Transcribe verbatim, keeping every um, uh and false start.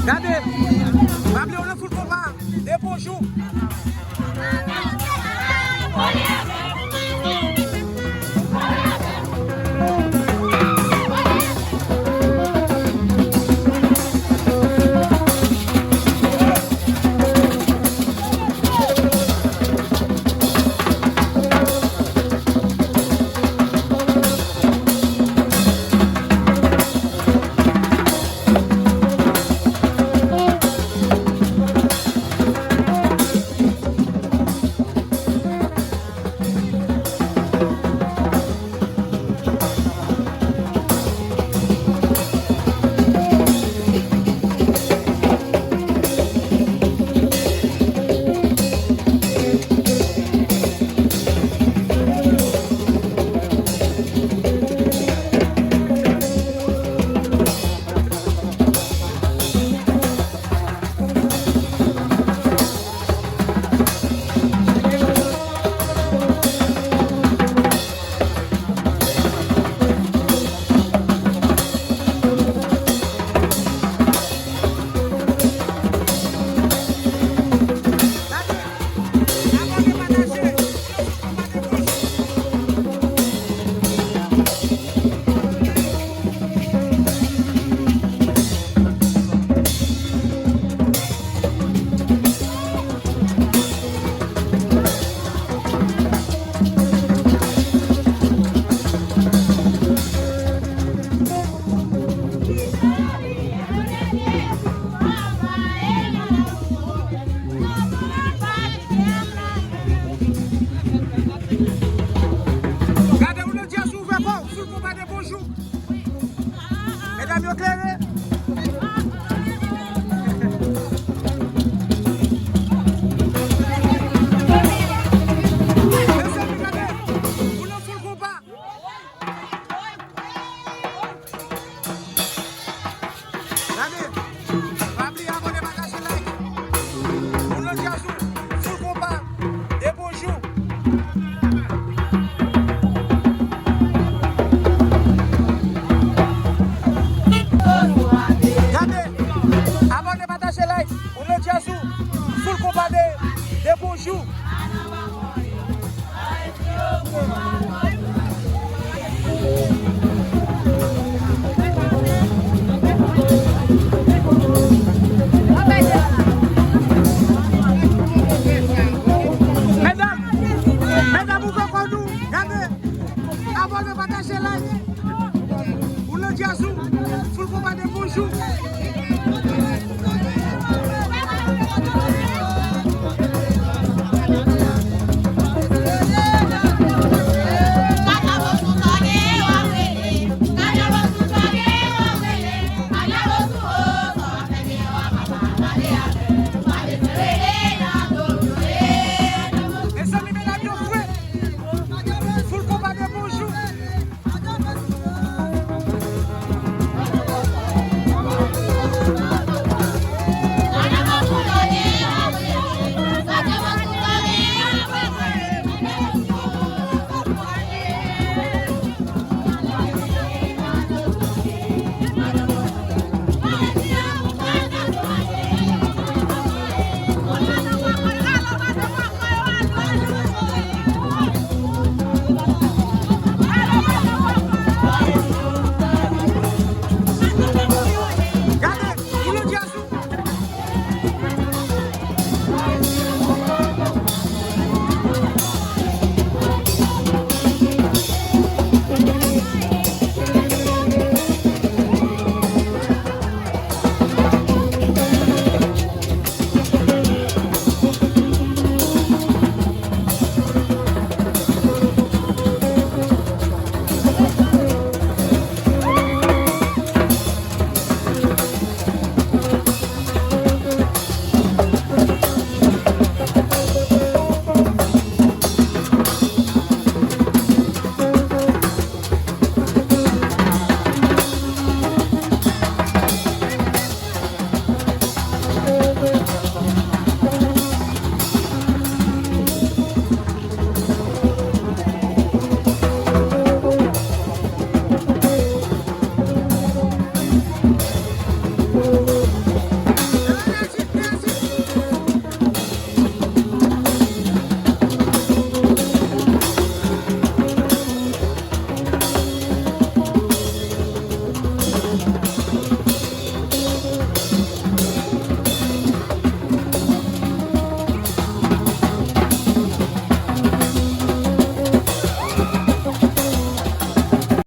Gade, pa bliye w nan Foul Konpa, de bonjou. Gade, ou nan djaz, ouvè kò w, Foul Konpa de bonjou. Medam yo klere. Mezanmi, gade, ou nan Foul Konpa. Gade, pa bliye abòne, pataje, like. Moun nan djaz ou, Foul Konpa, de bonjou. Gade, abòne, pataje, like. Moun nan djaz ou, Foul Konpa de, de bonjou. Medam, medam, ouvè kò nou, gade, abòne, pataje, like. Ou nan djaz ou, Foul Konpa de bonjou. Mezanmi, medam yo fre. Foul Konpa de bonjou. Gade, ou nan djaz ou.